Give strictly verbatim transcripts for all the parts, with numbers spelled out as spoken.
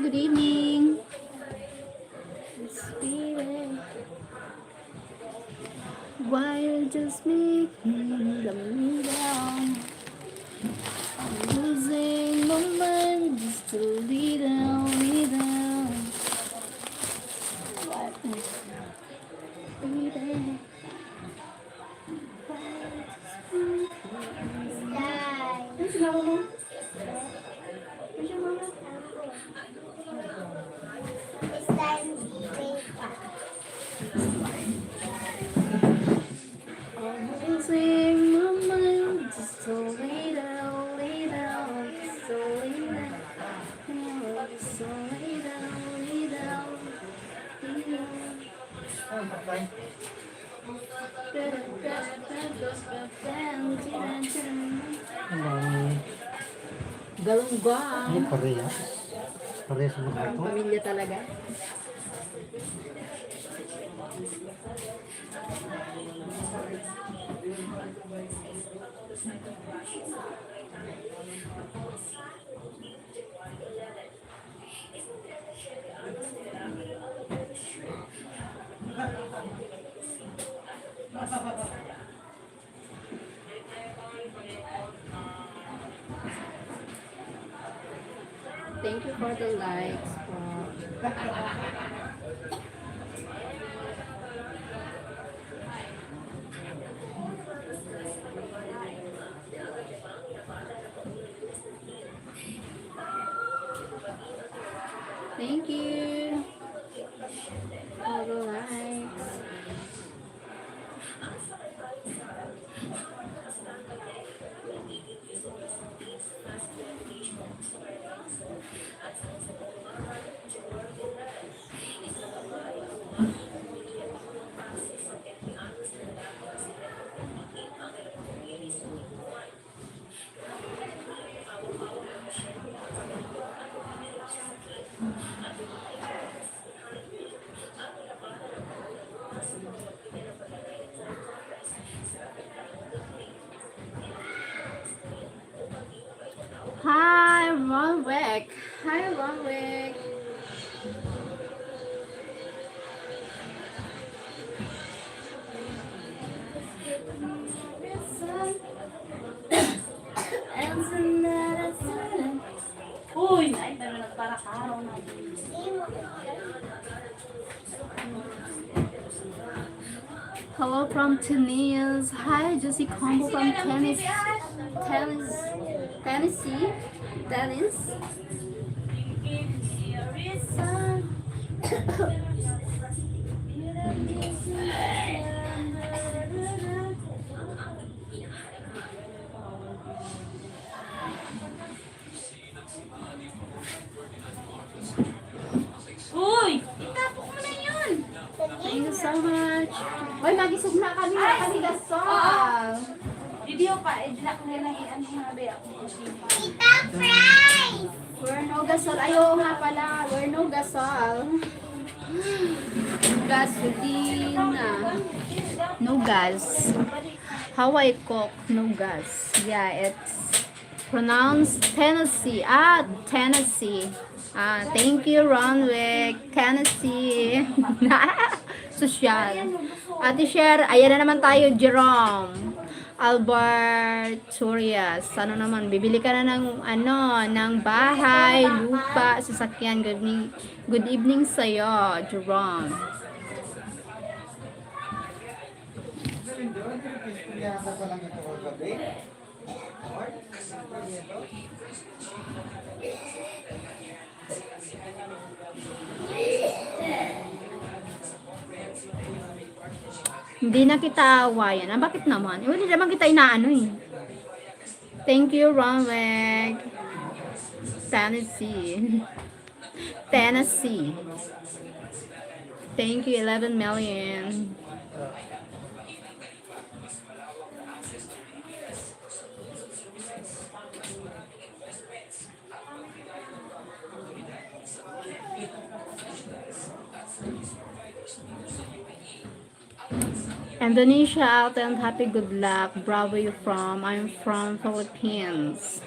Good evening. It's Spirit. Why you just make me the middle? I'm losing my mind, just a little, little. What? Little. Where's your mama? Where's your mama? It's time to wake up. Always in my mind, just a little, little, just a little, just a little, little, little. Ang Galunggong. Ay, parehas. Parehas ng mga Parang ito. Pamilya talaga. Thank you for the likes po. Thank you for the likes. Hi, Ronwick. Hi, Ronwick. Uy, ay, pero nagparakaraw na. Hello from Tunis. Hi, Josie Combo from Tennis, Tennis, Tennessee. Tennis. Uy! Itapok mo na yun! Thank you so much. Uy, magisugma kami, wala kami gasol. Oo. Video pa, eh, di na ko na lang i-ano nga, be, ako. Tita, fries! Where no gasol? Ay, oo nga pala. Where no gasol? Gasolina. No gas. How I cook, no gas. Yeah, it's pronounced Tennessee. Ah, Tennessee. Ah, thank you, Ronwick. Tennessee. Sosyal. Ate Sher, ayan na naman tayo, Jerome. Albert Surias. Ano naman, bibili ka na ng, ano, ng bahay, lupa, sasakyan. Good evening, good evening sa'yo, Jerome. Hindi na kita awayan. Ah, bakit naman? Eh, wala naman kita inaano eh. Thank you, Ronwick. Tennessee. Tennessee. Thank you, eleven million. Indonesia, Alton, happy, good luck. Bravo, you from? I'm from Philippines.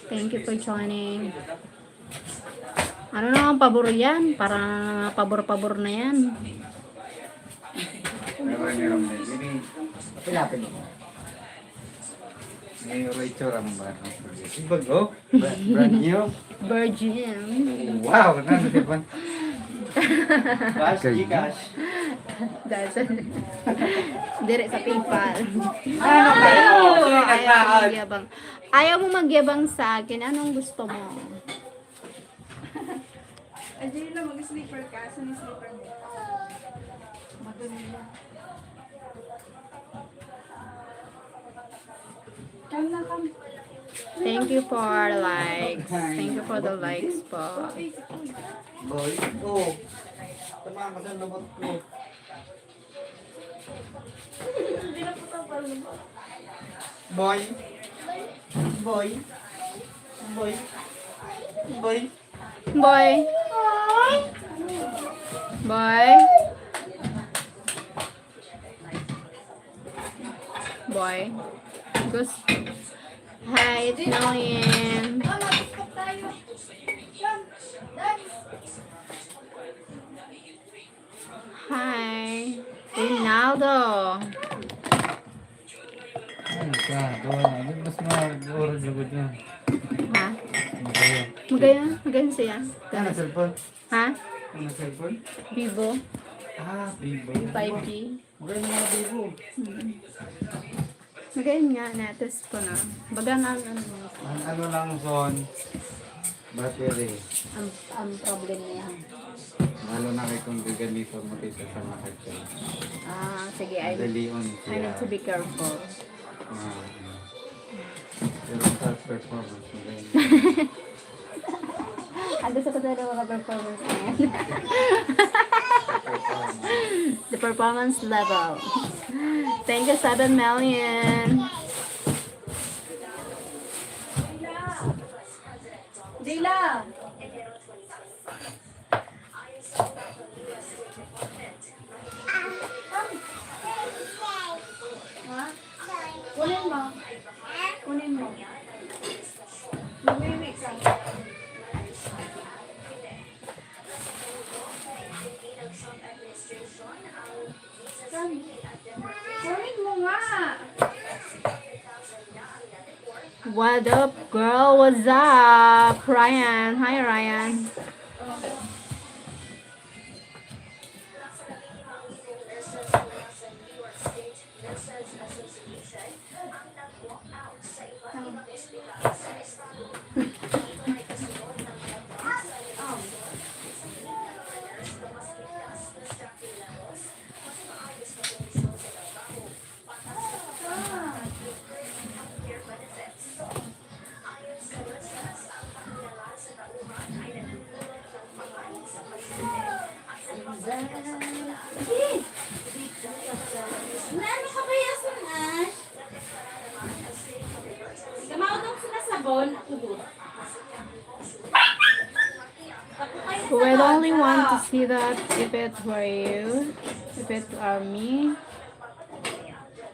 Thank you for joining. Ano na ang pabor yan? Parang pabor-pabor na yan. Meron yung hindi. Pilapin mo. May Rachel ang ba? Bago? Bra- Brand new? Virgin. Wow! Ano, di ba? Cash, Gcash. Dahil sa... Dire sa PayPal. Ano kayo? Ayaw mo magyabang. Ayaw mo magyabang sa akin. Anong gusto mo? Ay, di lang, mag-sleeper ka. Saan yung sleeper mo? Maganda. Come na, come. Thank you for likes. Thank you for the likes po. Boy, oh. Tama ka sa lubot ko. Boy. Boy. Boy. Boy. Boy. Boy. Boy. Gus. Hi, it's Nolan. Hi, Rinaldo. Ano ka? Gawa na. Ano mas ma-, oras lugod niya? Ha? Magayon. Magayon. Magayon siya. Ano, cellphone? Ha? Ano, cellphone? Vivo. Ah, Vivo. Five G. Magayon nga, Vivo. Hmm. Magayon nga, na-test ko na. Baga nga, ano, ang ano lang, son, battery. Ang, ang problem niya. Lalo na kay kung gagamitan mo dito sa mga kachay. Ah, sige. I, madalion I siya. Need to be careful. Ah, ah. Pero sa performance, magayon. Ang gusto ko talaga mga performance na yan. The performance level. Thank you, seven million. Dila. Ha? Kunin mo. Kunin mo. Mag-uwi ka. Kunin mo nga. What up, girl? What's up, Ryan? Hi, Ryan. Ano ka ba, Yason, ah? Gamaw daw sila sabon, ako, good. We only want to see that if it were you, if it are me.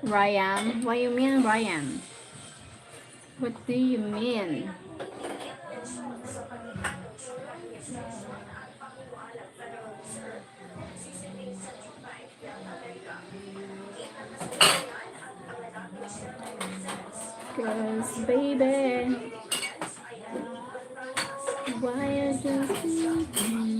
Ryan, what you mean, Ryan? What do you mean? 'Cause baby, why I just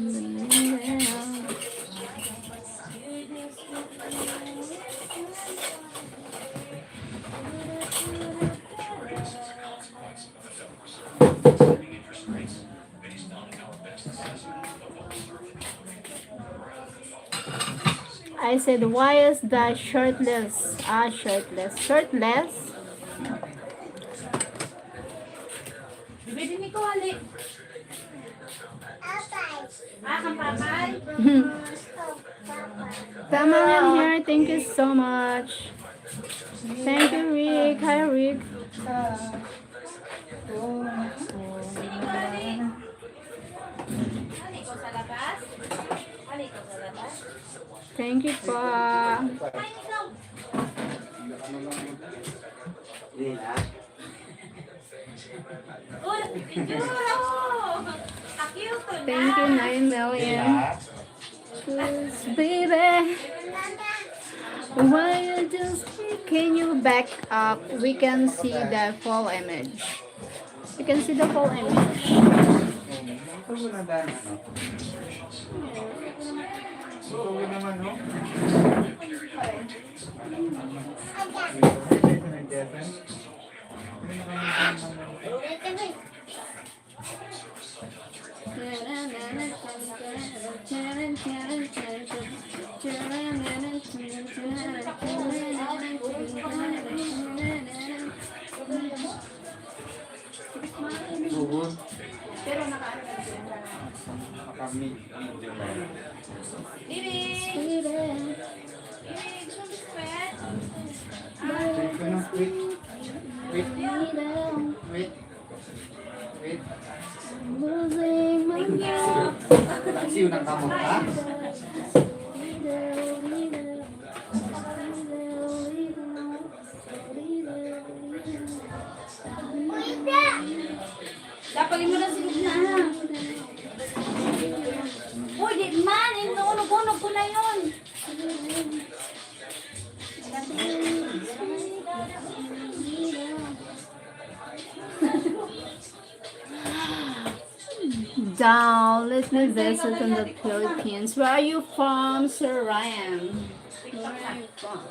I said, why is the shirtless? Ah, shirtless. Shirtless? Bibili ni ko, hali. Ah, kang papay? Tama lang here. Thank you so much. Thank you, Rick. Hi, Rick. Thank you po. Thank you, nine million. Please, baby. Why you just, can you back up? We can see the full image. You can see the full image. Pero naka-ano na siya, naka-, naka-mid-, medium na yun. Baby! Baby! Baby, gusto mo biskwit? Wait, wait, wait. Wait. Wait. Thank you. Kasi yun ang kamot, ha? Dapat mo na siguro na, ha? Uy, di man. Ito, unog-unog ko na yun. Down, let me visit in the Philippines. Where are you from, Sir Ryan? Where are you from?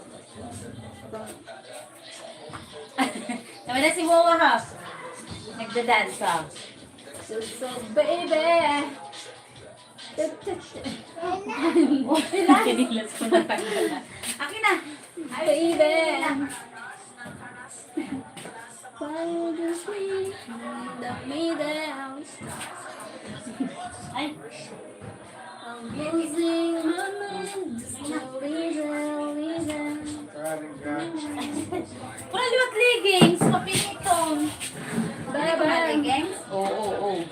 Nawala si Wawa, ha? Nagda-dance, ha? So, so, baby. Kinilas ko na talaga. Akin na. Ay, baby. Follow the sweet in the middle. Ay. I'm losing my mind, just a little, little. Pura liwat leggings, mapiniton. Bye-bye. Leggings? Oo, oo, oo.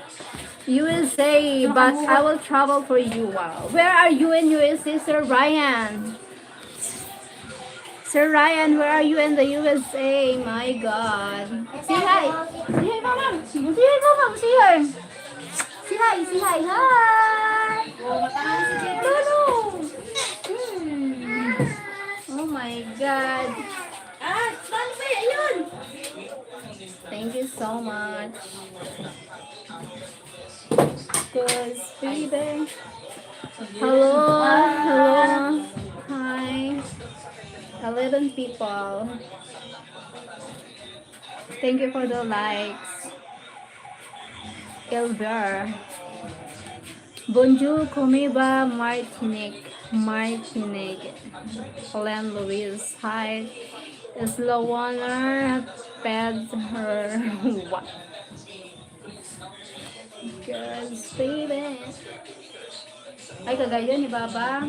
U S A, but I will travel for you. Wow. Where are you in U S A, Sir Ryan? Sir Ryan, where are you in the U S A? My God. Say hi. Say hi, Mama. Say hi, Mama. Say hi. Say hi, say hi. Hi. Lolo. Hmm. Oh my God. Ah, paano ba yan? Thank you so much. Cause baby. Hello, hello. Hi. Eleven people. Thank you for the likes. Elver. Bonjour, comment va, Martinique, Martinique. Helen Louise, hi. Slowana, Pedro, what? Girls, baby. Ay, kagayon ni Baba.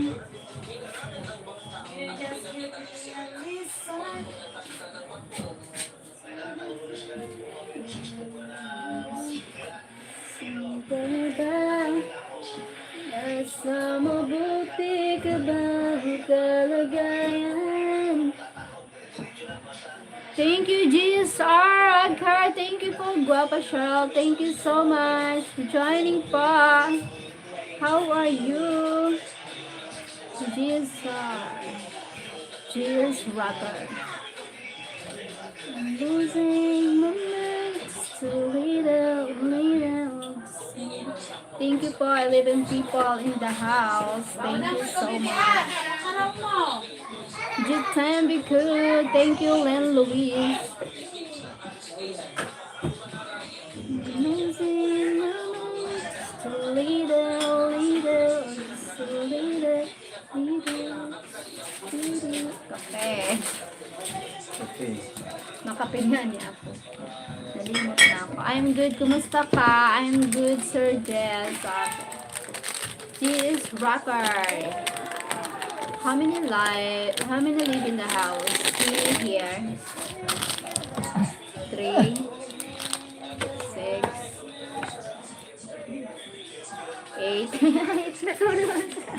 Baba, nasa mabuti ka bang kaligayahan? Thank you, G S R Agcar. Thank you po, Guapa Cheryl. Thank you so much for joining po. How are you? G S R. G S Rocker. I'm losing my mind, just a little, little. Thank you po, eleven people in the house. Thank you so much. Jitan Biku, thank you, Len Louise. Losing my mind, just a little, little, just a little, little, little. Kape. Okay. Makape nga ni ako. Nalimot na ako. I'm good. Kumusta ka? I'm good, Sir Jess. Ah, G S Rocker. How many li-, how many live in the house? Three here. Three. It's the photo.